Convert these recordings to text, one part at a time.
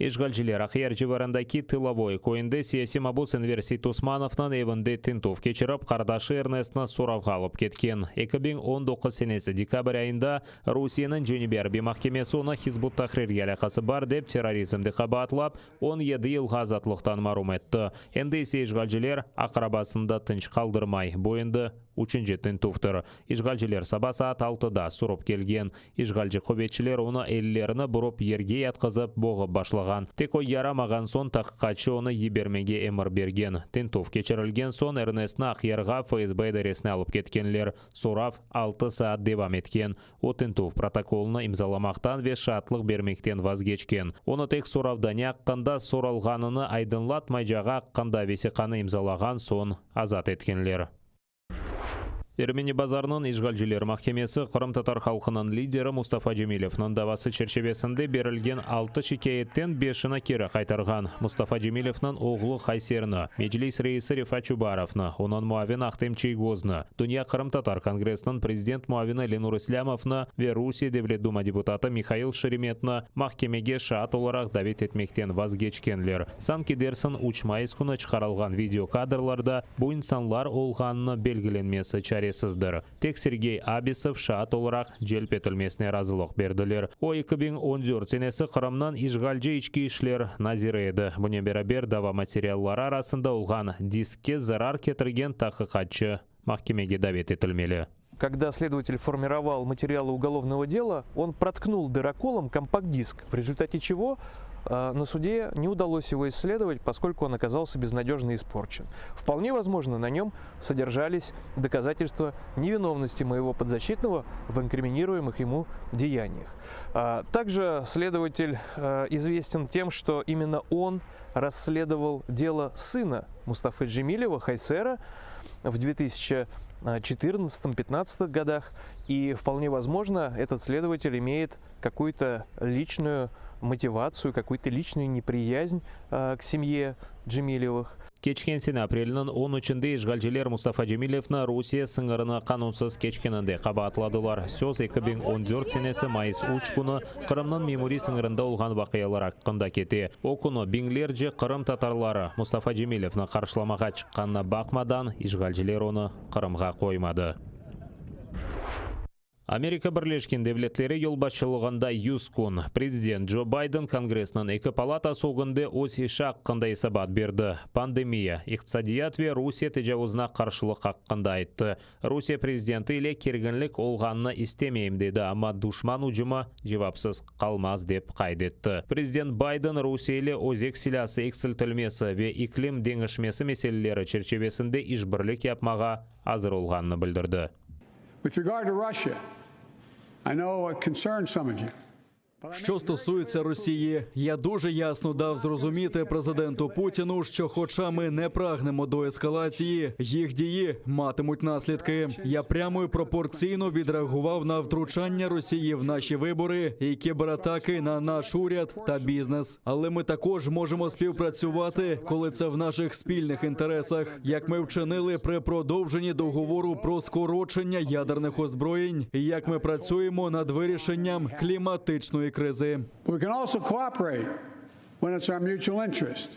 İşğalciler Aqyar civarındaki Tılovoye köyünde siyasiy mabus Enver Seytosmanovnıñ evinde tintüv keçirip, qardaşı Ernestni soravğa alıp ketken. 2019 senesi dekabr ayında Rusiyeniñ Cenübiy arbiy mahkemesi onı Hizb ut-Tahrirge alâqası bar dep terrorizmde qabaatlap, 17 yılğa azatlıqtan marum etti. Endi ise işğalciler aqrabasını da tınç qaldırmay. Bu endi üçünci tintüvtir. İşğalciler saba saat altıda sürip kelgen. İşğalci quvetçiler onı ellerini burıp yerge yatqızıp boğıp başlağan. Tek o yaramağan soñ taqiqatçı onı yibermege emir bergen. Tintüv keçirilgen soñ Ernestni Aqyarğa FSB idaresine alıp ketkenler. Sorav altı saat devam etken. O tintüv protokolını imzalamaqtan ve şaatlıq bermekten vazgeçken. Onı tek soravda ne aqqında soralğanını aydınlatmaycağı aqqında vesiqanı imzalağan soñ azat etkenler. Ermeni Bazarnıñ işğalciler mahkemesi qırımtatar halqınıñ lideri Mustafa Cemilevniñ davası çerçivesinde berilgen altı şikâyetten beşini keri qaytarğan. Mustafa Cemilevniñ oğlu Hayserni, Meclis reisi Refat Çubarovnı, onıñ muavini Ahtem Çiygoznı, Dünya qırımtatar kongressiniñ prezident muavini Lenur İslâmovnı ve Rusiye Devlet Duma deputatı Mihail Şeremetni mahkemege şaat olaraq davet etmekten vazgeçkenler. Sanki dersiñ üç mayıs künü çıqarılğan video kadrlarda bu insanlar olğanını belgilenmesi çaresizdir. Tek Sergey Abisov şaat olaraq celp etilmesine razılıq berdiler. O, 2014 senesi Qırımnıñ işğalci içki işler naziri edi. Bunen beraber, dava materialları arasında olğan diskke zarar ketirgen taqiqatçı mahkemege davet etilmeli. Когда следователь формировал материалы уголовного дела, он проткнул дыроколом компакт-диск, в результате чего на суде не удалось его исследовать, поскольку он оказался безнадежно испорчен. Вполне возможно, на нем содержались доказательства невиновности моего подзащитного в инкриминируемых ему деяниях. Также следователь известен тем, что именно он расследовал дело сына Мустафы Джемилева, Хайсера, в 2014-15 годах. И вполне возможно, этот следователь имеет какую-то личную мотивацию, какую-то личную неприязнь к семье Джемилевых. Keçken sene aprelniñ 13-nde işğalciler Mustafa Cemilevni Rusiye sıñırını qanunsız keçkeninde qabaatladılar. Söz 2014 senesi mayıs 3 künü Qırımnıñ memuriy sıñırında olğan vaqialar aqqında kete. O künü biñlerce qırımtatarları Mustafa Cemilevni qarşılamağa çıqqanına baqmadan, işğalciler onı Qırımğa qoymadı. Amerika Birleşken Devletleri yolbaşçılığında 100 kün. Prezident Joe Biden Kongressniñ eki palatası ögünde öz işi aqqında esabat berdi. Pandemiya, iqtisadiyat ve Rusiye tecavuzına qarşılıq aqqında ayttı. Rusiye prezidenti ile kerginlik olğanını istemeyim dedi, amma duşman ücümi cevapsız qalmaz, dep qayd etti. Prezident Biden Rusiye ile özek silâsı eksiltilmesi ve iklim deñişmesi meseleleri çerçivesinde işbirlik yapmağa azır olğanını bildirdi. With regard to Russia, I know it concerns some of you. Що стосується Росії, я дуже ясно дав зрозуміти президенту Путіну, що, хоча ми не прагнемо до ескалації, їх дії матимуть наслідки. Я прямо і пропорційно відреагував на втручання Росії в наші вибори і кібератаки на наш уряд та бізнес. Але ми також можемо співпрацювати, коли це в наших спільних інтересах, як ми вчинили при продовженні договору про скорочення ядерних озброєнь, і як ми працюємо над вирішенням кліматичної кризи. We can also cooperate when it's our mutual interest.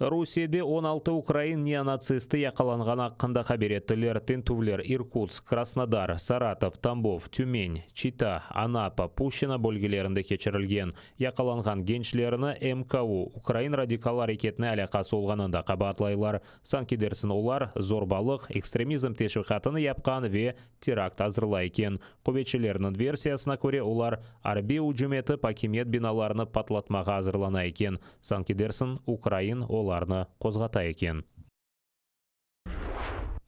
Rusiyede 16 ukrain neonatsisti yaqalanğanı aqqında haber ettiler. Tintüvler Irkutsk, Krasnodar, Saratov, Tambov, Tümen, Çita, Anapa, Puşçino bölgelerinde keçirilgen. Yaqalanğan gençlerni MKU, ukrain radikal areketine alâqası olğanında qabaatlaylar. Sanki dersiñ olar zorbalıq, ekstremizm teşviqatını yapqan ve terakt azırlay eken. Quvetçilerniñ versiyasına köre, olar arbiy ücüm etip, akimiyet binalarını patlatmağa azırlana eken. Sanki dersiñ ukrain olarnı qozğata eken.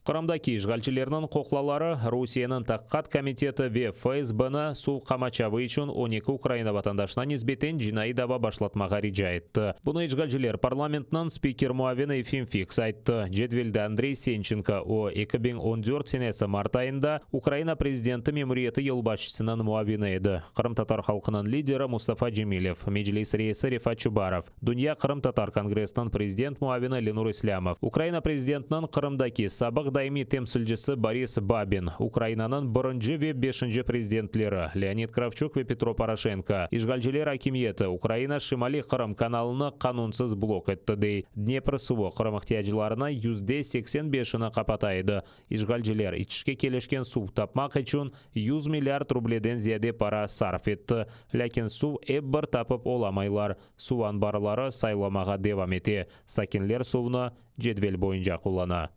Qırımdaki işğalcilerniñ qoqlaları Rusiyeniñ Taqiqat komiteti ve FSBni suv qamaçavı içün 12 Ukraina vatandaşına nisbeten cinaiy dava başlatmağa rica etti. Bunı işğalciler parlamentiniñ spiker muavini Efim Fiks ayttı. Cedvelde Andrey Sençenko, o, 2014 senesi mart ayında Ukraina prezidenti memuriyeti yolbaşçısınıñ muavini edi, qırımtatar halqınıñ lideri Mustafa Cemilev, Meclis reisi Refat Çubarov, Dünya qırımtatar kongressiniñ prezident muavini Lenur İslâmov, Ukraina prezidentiniñ Qırımdaki sabıq. BMT-niñ daimiy temsilcisi Boris Babin, Ukrainanıñ birinci ve beşinci prezidentleri Leonid Kravçuk ve Petro Poroşenko, işğalciler akimiyeti Ukraina Şimaliy Qırım kanalını qanunsız blok etti, dey. Dnepr suvı Qırım ihtiyaclarınıñ 85%-ini qapata edi. İşğalciler içişke kelişken suv tapmaq içün 100 milliard rubleden ziyade para sarf etti. Lâkin suv ep bir tapıp olamaylar. Suv anbarları saylamağa devam ete. Sakinler suvnı cedvel boyunca qullana.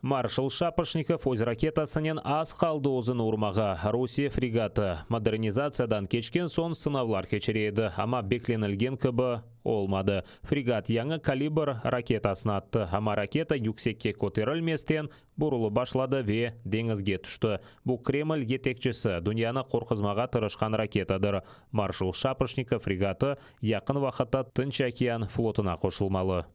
Marşal Şapoşnikov öz raketasınen az qaldı özüni urmağa. Rusiye fregatı modernizatsiyadan keçken soñ sınavlar keçire edi, amma beklenilgen kibi olmadı. Fregat yañı Kalibr raketasını attı, amma raketa yüksekke köterilmezden burulıp başladı ve deñizge tüşti. Bu Kreml yetekçisi dünyanı qorquzmağa tırışqan raketadır. Marşal Şapoşnikov fregatı yaqın vaqıtta Tınç okean flotuna qoşulmalı.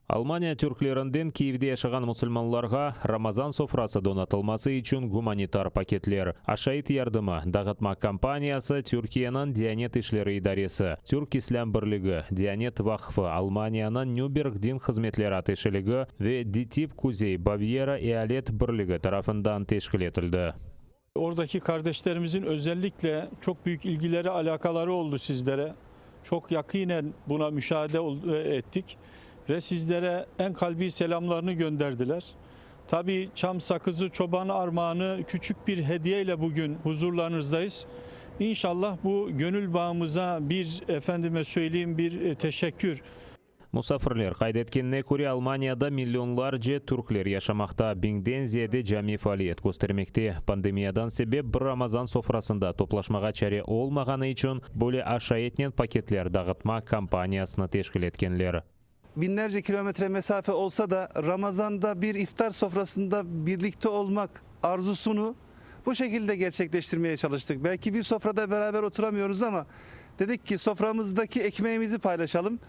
Almaniya türklerinden Kiyevde yaşağan musulmanlarğa Ramazan sofrası donatılması içün gumanitar paketler, aşayt yardımı dağıtma kampaniyası Türkiyeniñ Diyanet işleri idaresi, Türk İslâm Birligi, Diyanet Vaqfı, Almaniyanıñ Nüberg din hızmetleri ateşeligi ve DİTİB Kuzey Bavyera ealet birligi tarafından teşkil etildi. Oradaki kardeşlerimizin özellikle çok büyük ilgileri, alakaları oldu sizlere. Çok yakinen buna müşahede ettik ve sizlere en kalbi selamlarını gönderdiler. Tabii çam sakızı, çoban armağanı küçük bir hediyeyle bugün huzurlarınızdayız. İnşallah bu gönül bağımıza bir efendime söyleyeyim bir teşekkür. Musafirler qayd etkenine köre, Almaniyada millionlarce türkler yaşamaqta, biñden ziyade cami faaliyet köstermekte. Pandemiyadan sebep bir Ramazan sofrasında toplaşmağa çare olmağanı içün böyle aşaytnen paketler dağıtma kampaniyasını teşkil etkenler. Binlerce kilometre mesafe olsa da Ramazan'da bir iftar sofrasında birlikte olmak arzusunu bu şekilde gerçekleştirmeye çalıştık. Belki bir sofrada beraber oturamıyoruz ama dedik ki soframızdaki ekmeğimizi paylaşalım.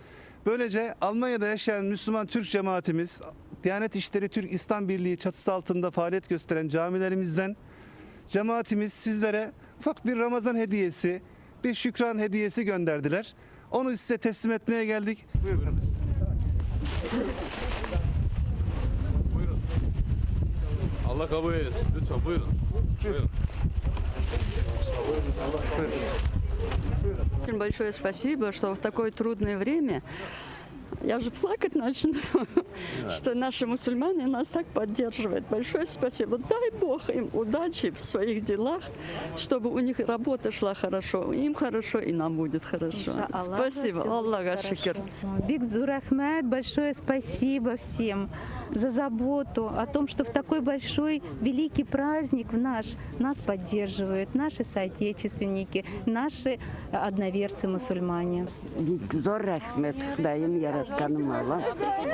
Böylece Almanya'da yaşayan Müslüman Türk cemaatimiz, Diyanet İşleri Türk İslam Birliği çatısı altında faaliyet gösteren camilerimizden cemaatimiz sizlere ufak bir Ramazan hediyesi, bir şükran hediyesi gönderdiler. Onu size teslim etmeye geldik. Buyurun. Buyurun. Allah kabul eylesin. Lütfen buyurun. Buyurun. Очень большое спасибо, что в такое трудное время, я же плакать начну, что наши мусульмане нас так поддерживают. Большое спасибо. Дай Бог им удачи в своих делах, чтобы у них работа шла хорошо. Им хорошо, и нам будет хорошо. İnşallah, Спасибо. всё будет Allağa хорошо. şükür. Bek zor rahmet, большое спасибо всем за заботу о том, что в такой большой, великий праздник в наш нас поддерживают наши соотечественники, наши одноверцы-мусульмане. Zor rahmet Hudayım yaratqanım Alla.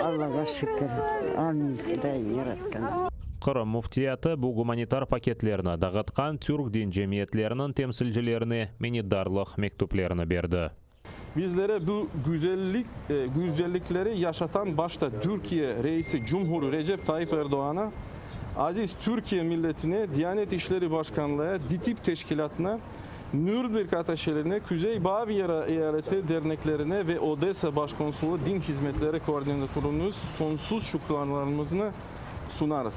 Allağa şükür. Amin Hudayım yaratqanım. Qırım müftiyatı bu gumanitar paketlerni dağıtqan türk din cemiyetleriniñ temsilcilerine minnetdarlıq mektüplerini berdi. Bizlere bu güzellik güzellikleri yaşatan başta Türkiye Reisi Cumhur Recep Tayyip Erdoğan'a, aziz Türkiye milletine, Diyanet İşleri Başkanlığı, DİTİB Teşkilatı'na, Nürnberg Ataşelerine, Kuzey Bavyera Eyaleti derneklerine ve Odessa Başkonsulu Din Hizmetleri Koordinatörümüz sonsuz şükranlarımızı sunarız.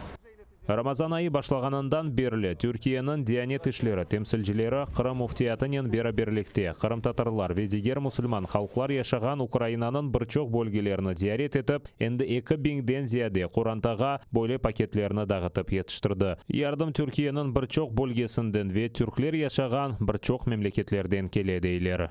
Ramazan ayı başlağanından berli Türkiyeniñ Diyanet işleri temsilcileri Qırım müftiyatınen beraberlikte qırımtatarlar ve diger musulman halqlar yaşağan Ukrainanıñ bir çoq bölgelerini ziyaret etip, endi 2000-den ziyade qorantağa böyle paketlerni dağıtıp yetiştirdi. Yardım Türkiyeniñ bir çoq bölgesinden ve türkler yaşağan bir çoq memleketlerden kele, deyler.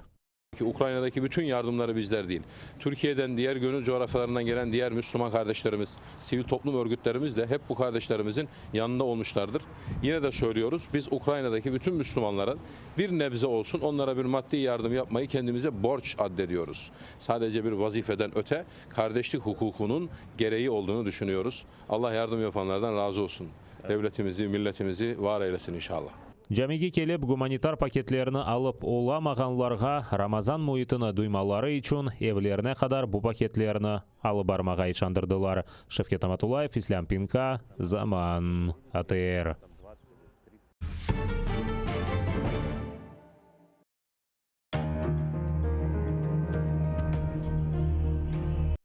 Ki Ukrayna'daki bütün yardımları bizler değil. Türkiye'den, diğer gönül coğrafyalarından gelen diğer Müslüman kardeşlerimiz, sivil toplum örgütlerimiz de hep bu kardeşlerimizin yanında olmuşlardır. Yine de söylüyoruz, biz Ukrayna'daki bütün Müslümanların bir nebze olsun onlara bir maddi yardım yapmayı kendimize borç addediyoruz. Sadece bir vazifeden öte kardeşlik hukukunun gereği olduğunu düşünüyoruz. Allah yardım yapanlardan razı olsun. Devletimizi, milletimizi var eylesin inşallah. Camige kelip gumanitar paketlerini alıp olamağanlarğa Ramazan müitini duymaları içün evlerine qadar bu paketlerni alıp barmağa işandırdılar. Şevket Amatullayev, İslâm Pinka, Zaman, ATR.